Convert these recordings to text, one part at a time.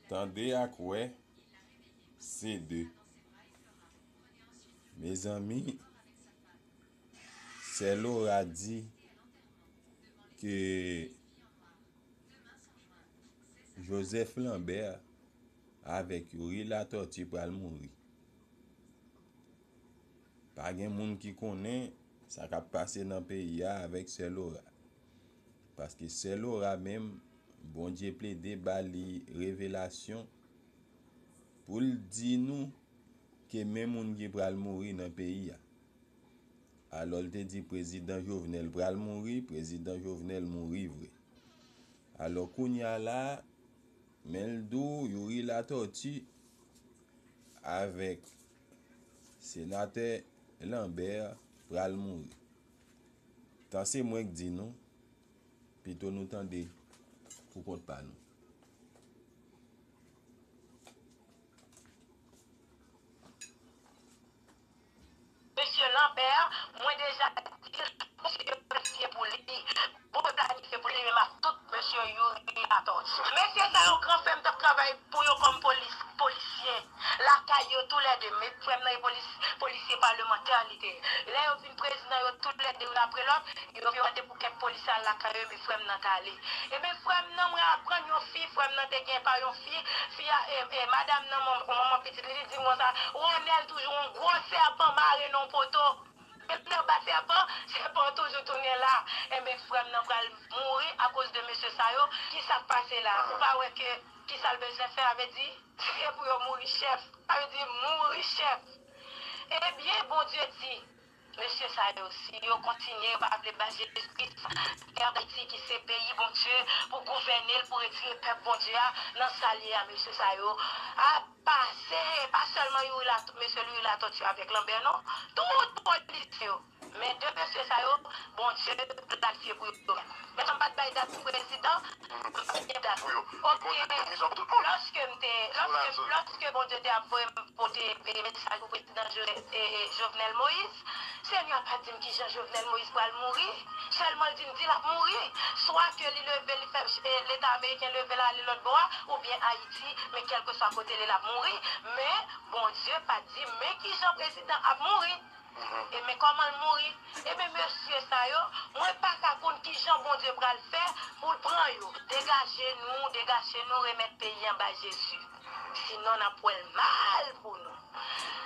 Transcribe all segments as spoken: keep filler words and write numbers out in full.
Tande ak wè, se de. Mezanmi, sè Laura di ke Joseph Lambert avèk Youri Latortue pral mouri. Pa gen moun ki konnen sa k ap pase nan peyi a avèk sè Laura. Paske sè Laura menm, Bondye plede ba li revelasyon pou l di nou ke men moun ki pral mouri nan peyi a. Alò, l te di prezidan Jovenel pral mouri, prezidan Jovenel mouri vre. Alò, kounye a la, men l di w Youri Latortue avèk senatè Lambert pral mouri. Tan se mwen k di nou, pito nou tande pou kont pa nou. Mesye Lambert, mwen deja di l, Bondye yo remersiye pou li. Bondye planifye pou li menm ak tout mesye Youri Latortue. Mesye sa yo gran frè m t ap travay pou yo kòm polis, polisye. Lakay yo toulède, men frè m nan e polis, polisye palmantè li te ye. Lè yo vin prezidan, yo toulède youn apre lòt, yo vin mande pou kèk polisye al lakay yo, men frè m nan t ale. Ebyen, frè m nan, mwen aprann yon fi, frè m nan te gen pa yon fi, fi a, e, e, madanm nan, man-, manman pitit li, li di m konsa, Ronel toujou yon gwo sèpan mare nan yon poto. Menm lè w bat sèpan, sèpan an toujou tounen la. Ebyen, frè m nan pral mouri akoz de mesye sa yo. Kisa k pase la? Ou pa wè ke kisa l bezwen fè, a vle di, se pou yo mouri chèf. Sa vle di, mouri chèf. Ebyen, Bondye di, mesye sa yo, si yo kontinye, yo pa vle bay Jezikri tè Dayiti ki se peyi Bondye pou gouvène l, pou retire pèp Bondye a nan sa l ye a, mesye sa yo ap pase, pa sèlman Youri Lat-, mesye Youri Latortue avèk Lambert non, tout polisye yo. Men de mesye sa yo, Bondye planifye pou yo menm. Men jan m pa t bay dat pou prezidan, m pa t gen dat. Oke, lòske m te, lòske, lòske Bondye te ap voye m pote, e, mesaj pou prezidan Jo-, e, e, Jovenel Moïse, Senyè a pa di m kijan Jovenel Moïse pral mouri. Sèlman l di m di l ap mouri. Swa ke li leve, li fè, e, Leta ameriken leve l ale lòt bò a, oubyen Ayiti, men kèlkeswa kote l ye, l ap mouri. Men, Bondye pa di m men kijan prezidan ap mouri. E men kòman l mouri. Ebyen, mesye sa yo, mwen pa ka konn kijan Bondye pral fè pou l pran yo. Degaje nou, degaje nou, remèt peyi an bay Jezi. Sinon, n ap wè l mal pou nou.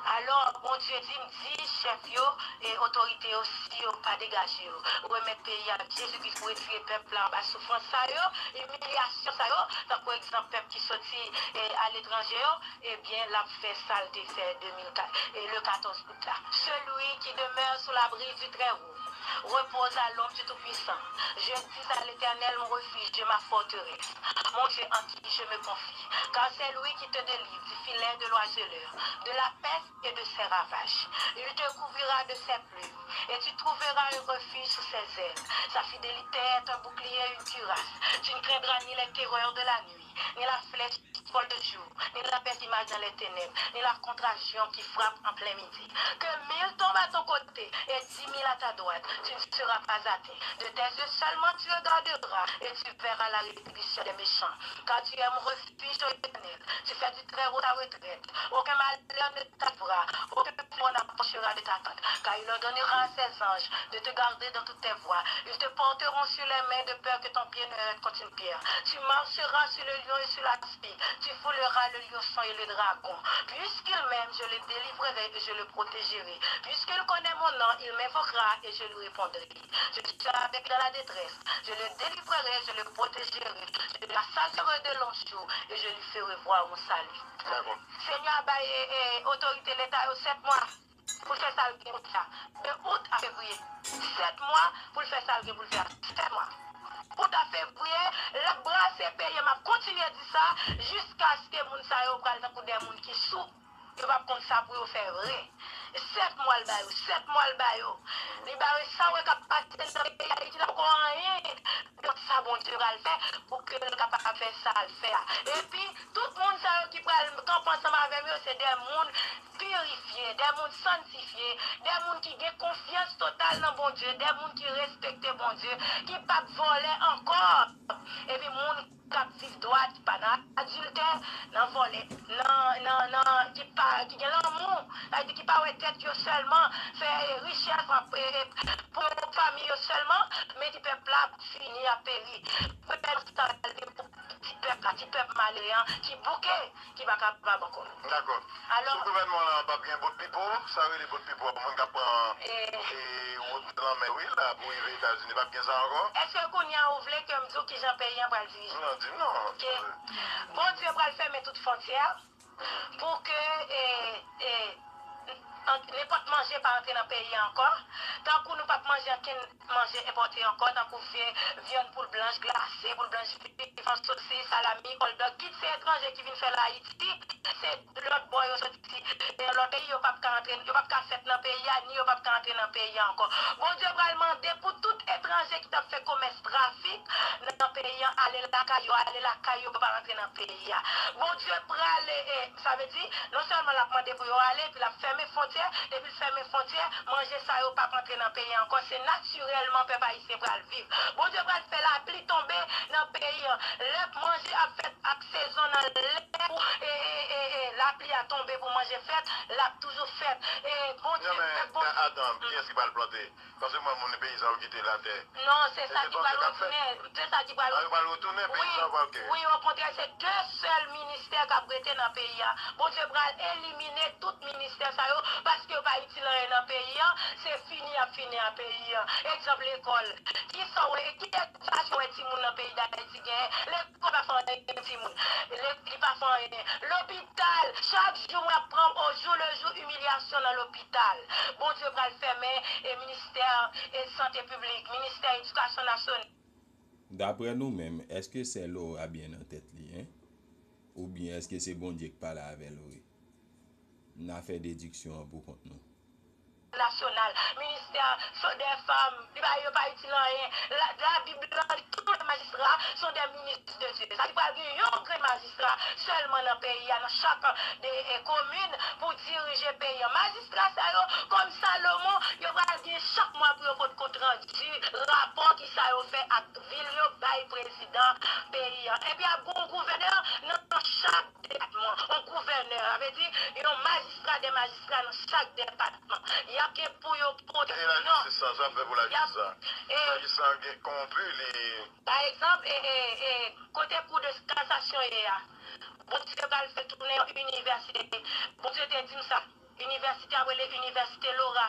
Alò, Bondye di m di chèf yo e otorite yo, si yo pa degaje yo, remèt peyi a Jezikri pou retire pèp la anba soufrans sa yo, imilyasyon sa yo, tankou egzanp pèp ki soti, e, aletranje yo, ebyen, l ap fè sa l te fè de mil kat, e, le katòz out la. Celui qui demeure sous l'abri du Très-Haut repose à l'ombre du Tout-Puissant. Je dis à l'Éternel, mon refuge et ma forteresse, mon Dieu en qui je me confie, car c'est lui qui te délivre du filet de l'oiseleur, de la peste et de ses ravages. Il te couvrira de ses plumes, et tu trouveras un refuge sous ses ailes. Sa fidélité est un bouclier et une cuirasse. Tu ne craindras ni les terreurs de la nuit, ni la flèche qui vole de jour, ni la peste qui marche dans les ténèbres, ni la contagion qui frappe en plein midi. Que mille tombent à ton côté et dix mille à ta droite, tu ne seras pas atteint. De tes yeux seulement tu regarderas et tu verras la rétribution des méchants. Car tu es mon refuge, ô Éternel, tu fais du Très-Haut ta retraite. Aucun malheur ne t'arrivera, aucun fléau n'approchera de ta tente, car il ordonnera à ses anges de te garder dans toutes tes voies. Ils te porteront sur les mains de peur que ton pied ne heurte contre une pierre. Tu marcheras sur le lion et sur la vipère, tu fouleras le lionceau et le dragon. Puisqu'il m'aime, je le délivrerai et je le protégerai. Puisqu'il connaît mon nom, il m'invoquera et je lui répondrai. Je serai avec lui dans la détresse. Je le délivrerai, je le protégerai. Je le rassasierai de longs jours et je lui ferai voir mon salut. Dakò. Senyè a bay, e, e, otorite Leta yo sèt mwa pou l fè sa l gen pou l fè a. De out a fevriye. Sèt mwa pou l fè sa l gen pou l fè a. Sèt mwa. Out a fevriye, l ap brase peyi a, m ap kontinye di sa, jiskaske moun sa yo pral tankou de moun ki sou. Yo p ap konn sa pou yo fè vre. Sèt mwa l ba yo, sèt mwa l ba yo. Li ba yo san wè k ap pase nan peyi Ayiti la poko anyen. Donk sa Bondye pral fè pou ke l kapab fè sa l fè a. Epi, tout moun sa yo ki pral kanpe ansanm avè m yo, se de moun pirifye, de moun sanntifye, de moun ki gen konfyans total nan Bondye, de moun ki respekte Bondye, ki p ap vòlè ankò. Epi moun k ap viv dwat, ki pa nan adiltè, nan vòlè, nan, nan, nan, ki pa, ki gen lanmou, sa vle di ki pa wè tèt yo sèlman, fè, e, richès, e, e, pou fanmi yo sèlman, men ti pèp la ap fini, ap peri. Premye sa, pou ti pèp la, ti pèp malere an, ki bouke, ki pa kapab ankò. Dakò. Alò, sou gouvènman lan, p ap gen bout pipo, sa rele bout pipo a, moun k ap pran, e, wout lanmè, wi, la, pou rive Etazini, p ap gen sa ankò? Èske kounye a ou vle ke m di w kijan peyi an pral dirije? Non, di m non. Ok. Bondye pral fèmen tout fwontyè pou ke, e, e, nenpòt manje pa rantre nan peyi a ankò. Tankou nou p ap manje ankenn manje enpòte ankò, tankou vye vyann poul blanch, glase, poul blanch vivan, sosis, salami, hotdog, kit se etranje ki vin fè l Ayiti, se lòt bò yo soti, e lòt peyi, yo p ap ka antre, yo p ap ka fèt nan peyi a, ni yo p ap ka antre nan peyi a ankò. Bondye pral mande pou tout etranje ki t ap fè komès trafik nan peyi a, ale lakay yo, ale lakay yo, pa rantre nan peyi a. Bondye pral, e, e, sa vle di, non sèlman l ap mande pou yo ale, epi l ap fèmen fwontyè, depi l fèmen fwontyè, manje sa yo p ap antre nan peyi a ankò. Se natirèlman pèp ayisyen pral viv. Bondye pral fè lapli tonbe nan peyi a. Lè manje ap fèt ak sezon nan lè pou, e, e, e, e, lapli a tonbe pou manje fèt, l ap toujou fèt. E Bondye, non, men, Bondye, atann, kiyès ki pral plante? Paske mwen, moun peyizan yo kite latè. Non, se sa ki pral retounen. Se sa ki pral retounen. Wi, wi, okontrè, se de sèl ministè k ap rete nan peyi a. Bondye pral elimine tout ministè sa yo, paske yo pa itil anyen nan peyi a. Se fini y ap fini a peyi a. Egzanp, lekòl. Kisa w wè, ki edikasyon w wè timoun nan peyi Dayiti genyen? Lekòl pa fè anyen timoun. Li pa fè anyen. Lopital, chak jou mwen ap pran au jour le jour imilyasyon nan lopital. Bondye pral fèmen e ministè e sante piblik, ministè edikasyon nasyonal. Daprè nou menm, èske sè Laura byen nan tèt li, en? Oubyen èske se Bondye k pale avè l vre? N a fè dediksyon an pou kont nou. Nasyonal, ministè Sodèfam, li pa, yo pa itil anyen. La, Labib lan di tout lè majistra sont des ministres de Dieu. Sa di pral gen yon grenn majistra sèlman nan peyi a, nan chak de, e, komin pou dirije peyi a. Majistra sa yo, kòm Salomon, yo pral gen chak mwa pou yo pot kontrandi, rapò ki sa yo fè ak vil yo bay prezidan peyi a. Epi ap gen yon gouvènè nan chak depatman, yon gouvènè, sa vle di yon majistra, de majistra nan chak depatman. Y ap gen pou yo pote. E lajistis sa, sa ap fè pou lajistis sa? Lajistis sa gen kòwonpi, li. Pa egzanp, e, e, e, kote kou de kasasyon ye a, Bondye pral fè tounen yon inivèsite. Bondye te di m sa. Inivèsite ap rele Inivèsite Laura.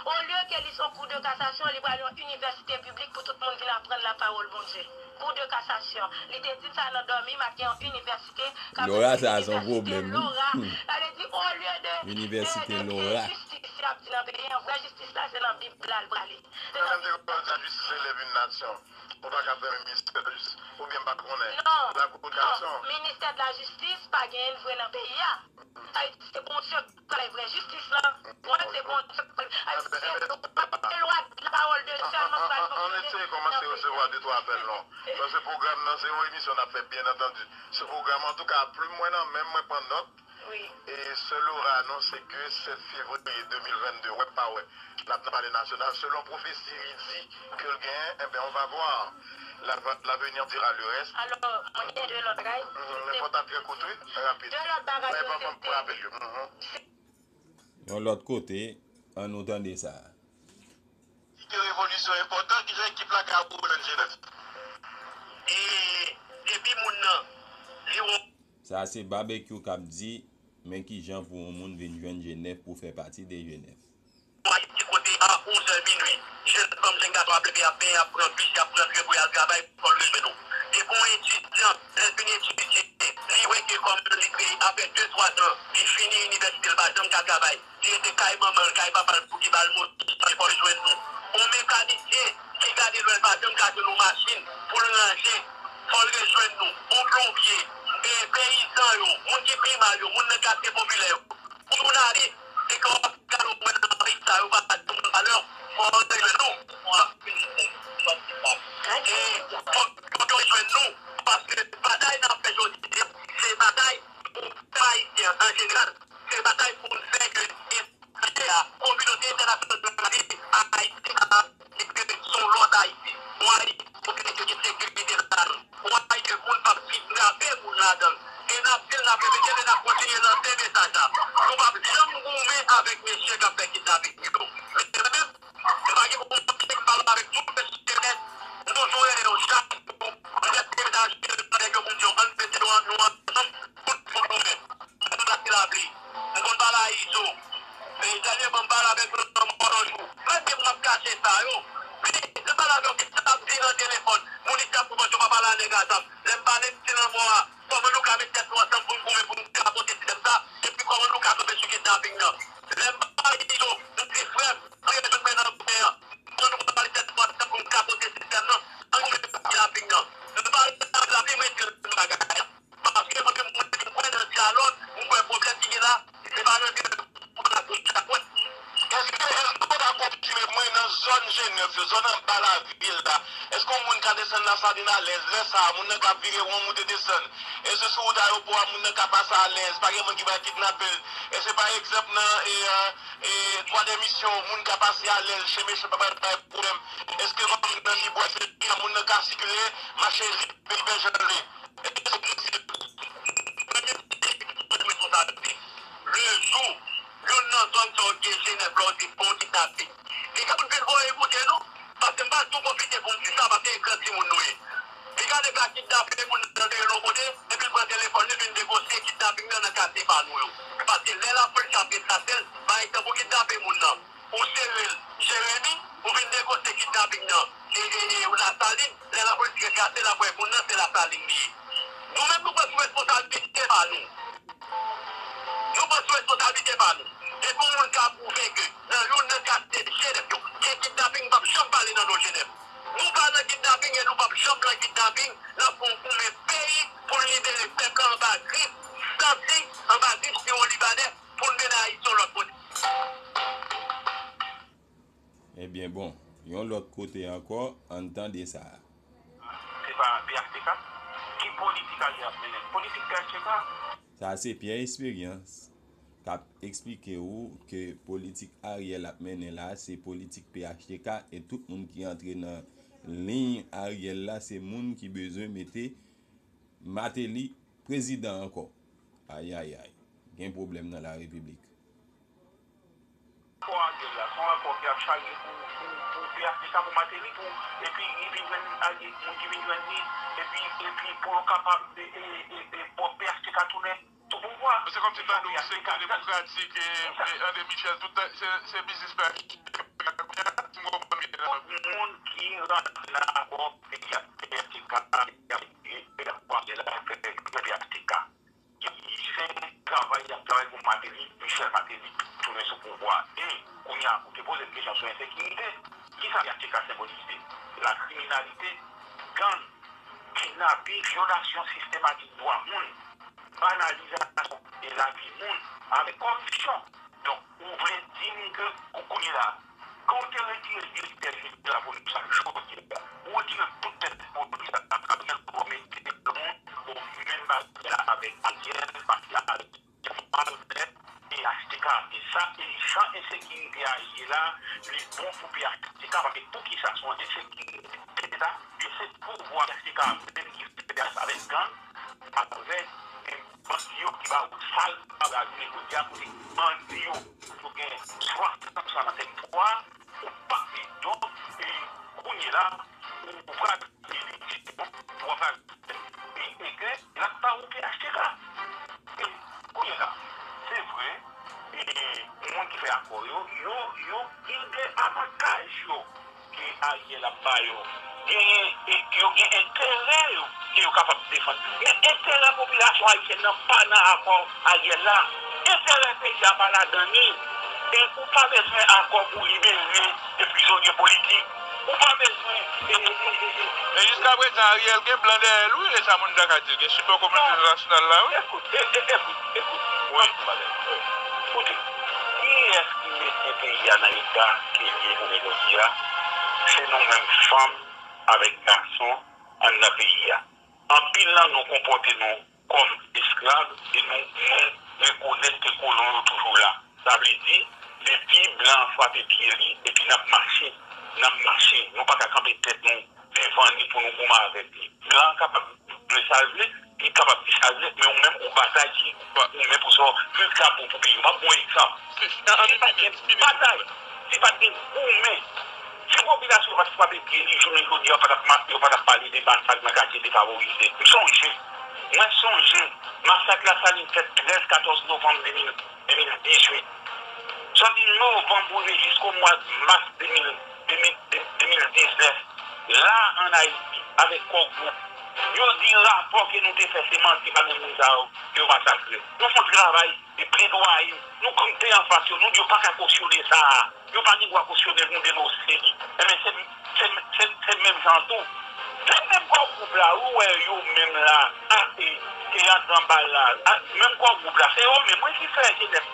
Olye ke li se yon kou de kasasyon, li pral yon inivèsite piblik pou tout moun vin aprann lapawòl Bondye. Kou de kasasyon. Li te di m sa nan dòmi, m ap gen yon inivèsite k ap rele Inivèsite Laura. Sa vle di, olye de, de, de, de jistis y ap di nan peyi an, vrè jistis la, se nan Bib la l prale. Se nan Bib la. Lè m te konn di lajistis se lève une nation. Ou pa ka fèmen ministè lajistis, oubyen m pa konnen. Non, non, ministè de la jistis pa genyen vre nan peyi a. Ayiti, se Bondye k pral vrè jistis lan. Mwen, se Bondye k pral. Ayiti, se lwa, lapawòl de Dye sèlman k pral fonksyone. Ann eseye kòmanse resevwa de twa apèl non. Paske pwogram nan, se yon emisyon n ap fè, byen antandi. Se pwogram, antouka, plim mwen nan men m, mwen pran nòt. Wi. E sè Laura anonse ke sèt fevriye de mil vennde, wè pa wè, l ap nan Palè Nasyonal. Selon pwofesi, li di ke l genyen, enben, on va voir. La, l'avenir dira le reste. Alò, mwen gen de lòt bagay. Mhm, men fò ta trè kout, wi, rapid. De lòt bagay yo, se, se, yon lòt kote, ann nou tande sa. Ki revolisyon enpòtan, kijan ekip la ka wouwe nan Jenèf? E depi moun nan, li wè Sa se Babekyou k ap di, men kijan pou yon moun vin jwenn Jenèf pou fè pati de Jenèf. Ayiti kote a onz è minui, jèn fanm, jèn gason ap leve, ap benyen, ap pran bis, y ap pran tren pou y al travay, fò l rejwenn ou. Depi yon etidyan, lè l fin etidye, li wè ke kòm li te, apre de, twa zan, li fini inivèsite, l pa janm ka travay. Li rete kay manman l, kay papa l pou ki ba l manje, fò l jwenn nou. On mekanisyen ki gade lwen l pa janm ka jwenn on machin pou l ranje, fò l rejwenn nou. On plonbye, e peyizan yo, moun ki pi mal yo, moun nan katye popilè yo, jounalis, e ke w ap gade w wè nan peyi sa yo pa ba timoun valè, fò w rejwenn nou. E fò, fò w rejwenn nou, paske batay n ap fè jodi a, se batay pou pèp ayisyen an jeneral. Se batay pou n fè ke kominote entènasyonal la di Ayiti sa se yon lòt Ayiti. Yon Ayiti kote ke gen sekirite ladan l. Yon Ayiti ke moun p ap viv kidnape moun ladan l. E n ap di l, n ap repete l, e n ap kontinye lanse mesaj la. Nou p ap janm goumen avèk mesye k ap fè kidnaping yo. Men mwen menm, m pa gen pwoblèm m pale avèk tout mesye nèt. M toujou rele yo chak jou. M rete mesaj yo, nèg yo pou m di yo, ann mete yo ann nou ansanm pou nou goumen. M konn pase lapli. M konn pale a Izo. Men dènyèman m pale avèk lanmò yon jou. Mwen di m ap kache sa yo. Men lè m pale avè w, gen sa ap di nan telefòn. Moun Isyap pou panse w pa pale a nèg a zam. Lè m pale, m di lanmò a, kòman nou ka met tèt nou ansanm pou n goumen pou n kapote sistèm sa? Epi kòman nou ka kanpe sou kidnaping nan? Lè m pale Izo, m di frè m, ann rejwenn mwen nan goumen an. Kòman nou ka pale tèt nou ansanm pou n kapote sistèm nan? Ann goumen pou kidnaping nan. M pale avè lapli, mwen di l bagay la. Paske mwen menm, mwen, mwen kwè nan dyalòg, mwen kwè pwoblèm ki gen la, se pa nan gen pou la bouch la pwent. Èske, èske w ka konfime mwen nan zòn Jenèf yo, zòn anba lavil la, èske yon moun ka desann Lasalin alèz? Lè sa a, moun nan ka vire won moute desann. Èske sou wout ayewopò a, moun nan ka pase alèz? Pa gen moun ki pral kidnape l. Èske pa egzanp nan e, e, e, Twa Demisyon, moun ka pase alèz, chen mechan pa pral bay pwoblèm? Èske kòm moun nan Tibwa, se moun nan ka sikile, mache lib, libè jan l vle? Èske se posib? Premye minis li pran responsabilite. Le jou youn nan zòn sa yo gen Jenèf la, yo di fon kidnaping, li ka vin voye koute nou. Paske m pa tou pwofite pou m di sa, paske se gran timoun nou ye. Li ka deja kidnape moun nan de yon kote, epi l pran telefòn li vin negosye kidnaping nan nan katye pa nou yo. Paske lè lapolis ap ret chase l, pa egzanp, ou kidnape moun nan, ou sere l Jeremi, ou vin negosye kidnaping nan e, e, e, ou Lasalin, lè lapolis ret chase l, ap wè moun nan se Lasalin li ye. Nou menm, nou pran sou responsablite pa nou. Nou pran sou responsablite pa nou. Depi yon moun ka pwouve ke nan youn nan katye Jenèf yo gen kidnaping, m p ap janm pale nan non Jenèf. Nou pa nan kidnaping e nou p ap janm nan kidnaping. N ap fè yon goumen peyi pou n libere pèp la anba grif Santi, anba grif Siwolibanè, pou n mennen Ayiti yon lòt kote. Ebyen, bon, yon lòt kote ankò, ann tande sa a. Se pa P H T K? Ki politik Ariel ap mennen? Politik P H T K? Sa a se Pierre Espérance k ap eksplike w ke politik Ariel ap mennen la a, se politik P H T K, e tout moun ki antre nan liy Ariel la, se moun ki bezwen mete Martelly prezidan ankò. Ayayay, gen pwoblèm nan larepiblik. Akò Ariel la, se yon akò ki ap charye pou, pou, pou P H T K, pou Martelly, pou, epi li vin jwenn alye, moun ki vin jwenn li, epi, epi pou yo kapab, e, e, e, e, pran P H T K tounen sou pouvwa. Se kòmsi m ta di w, se ka demokratik, e, e, André Michel, tout, se, se biznis P H T K, si m konprann byen. Tout moun ki rantre nan akò peyi ak P H T K, e, e, akò Ariel la, fè, fè P H T K. Se travay y ap travay pou Martelly, Michel Martelly, tounen sou pouvwa. E, kounye a, ou te poze m kesyon sou ensekirite. Kisa P H T K senbolize? Lakriminalite, gang, kidnaping, vyolasyon sistematik dwa moun, banalizasyon e lavi moun avèk kòripsyon. Donk, ou vle di m ke, kou-, kounye la, kan w te retire direktè jeneral lapolis la, jodi a, ou retire tout tèt polis la, Ariel, ou mete moun, ou menm bagay la avèk Ariel, paske Ariel, P H T K, e sa, e jan ensekirite a ye la, li bon pou P H T K, paske poukisa se yon ensekirite sa, e se pouvwa P H T K menm ki fè avèk gang, avèk, e, bandi yo ki ba wout sal, pa ba jounen jodi a, kote bandi yo, yo gen swasant san nan tèritwa a, ou pa, e donk, e kounye la, ou pral, e, e, e, e ke l ap ba ou P H T K. E kounye la, se vre, e moun ki fè akò yo, yo, yo gen de avantaj yo ke Ariel ap ba yo. Genyen, e, yo gen enterè yo ke yo kapab defann. Men enterè popilasyon ayisyèn nan pa nan akò Ariel la. Enterè peyi a pa ladan li. E ou pa bezwen akò pou libere de prizonye politik. Ou pa bezwen, e, e, e, e, e. Men jiskaprezan, Ariel gen blan dèyè l, wi, e sa moun ta ka di l. Gen sipò kominote entènasyonal la, wi. Ekout, e, e, ekout, ekout. Wi. Mwen di w bagay. Wi. Koute, kiyès ki mete peyi a nan eta ke l ye jounen jodi a? Se nou menm fanm avèk gason anndan peyi a. Anpil nan nou konpòte nou kòm esklav e nou, nou rekonèt ke kolon yo toujou la. Sa vle di, depi blan an frape pye li, epi n ap mache, n ap mache, nou pa ka kanpe tèt nou devan li pou nou goumen avèk li. Blan an kapab vle sa l vle, li kapab di sa l vle, men ou menm ou batay ki ou men pou sa w viv ka bon pou peyi w. M ap ba w egzanp. Si pa t gen batay, si pa t gen goumen, si popilasyon yo pa t frape pye li, jounen jodi a, yo pa t ap ma- yo pa t ap pale de masak nan katye defavorize. M sonje, mwen sonje, masak Lasalin fèt trèz, katòz novanm de mil, de mil dizuit. Sòti novanm pou rive jisko mwa mas de mil, de mil, de, de mil diznèf, la ann Ayiti, avèk Core Group, yo di rapò ke nou te fè se manti, pa gen moun sa yo ke yo masakre. Nou fè yon travay de pledwaye, nou kanpe anfas yo, nou di yo pa ka kosyone sa a. Yo pa gen dwa kosyone l, nou denonse li. Enben, se, se, se, se menm jan tou. Se menm Core Group la, ou wè yo menm la, a, e, teyat Zanbal la, a, menm Core Group la, se yo menm, wi, ki fè Jenèf.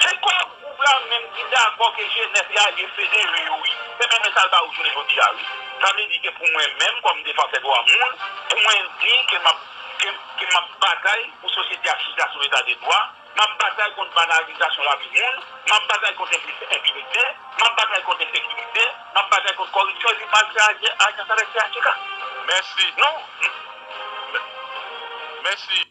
Se Core Group la menm ki dakò ke Jenèf y ale federe yo, wi. Se menm sa l ba yo jounen jodi a, wi. Sa vle di ke pou mwen menm, kòm defansè dwa moun, pou mwen di ke m ap, ke, ke m ap batay pou sosyete a chita sou leta de dwa, m ap batay kont banalizasyon lavi moun, m ap batay kont enpi- enpinite, m ap batay kont ensekirite, m ap batay kont kòripsyon epi malfè alyans avèk P H T K. Mèsi. Non. Mèsi.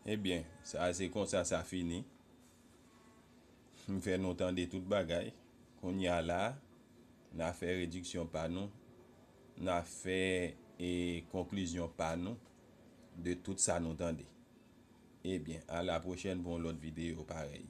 Ebyen, sa se konsa sa fini. M fè nou tande tout bagay. Kounye a la, n a fè rediksyon pa nou. N a fè e, konklizyon pa nou de tout sa nou tande. Ebyen, a la pwochèn pou yon lòt videyo parèy.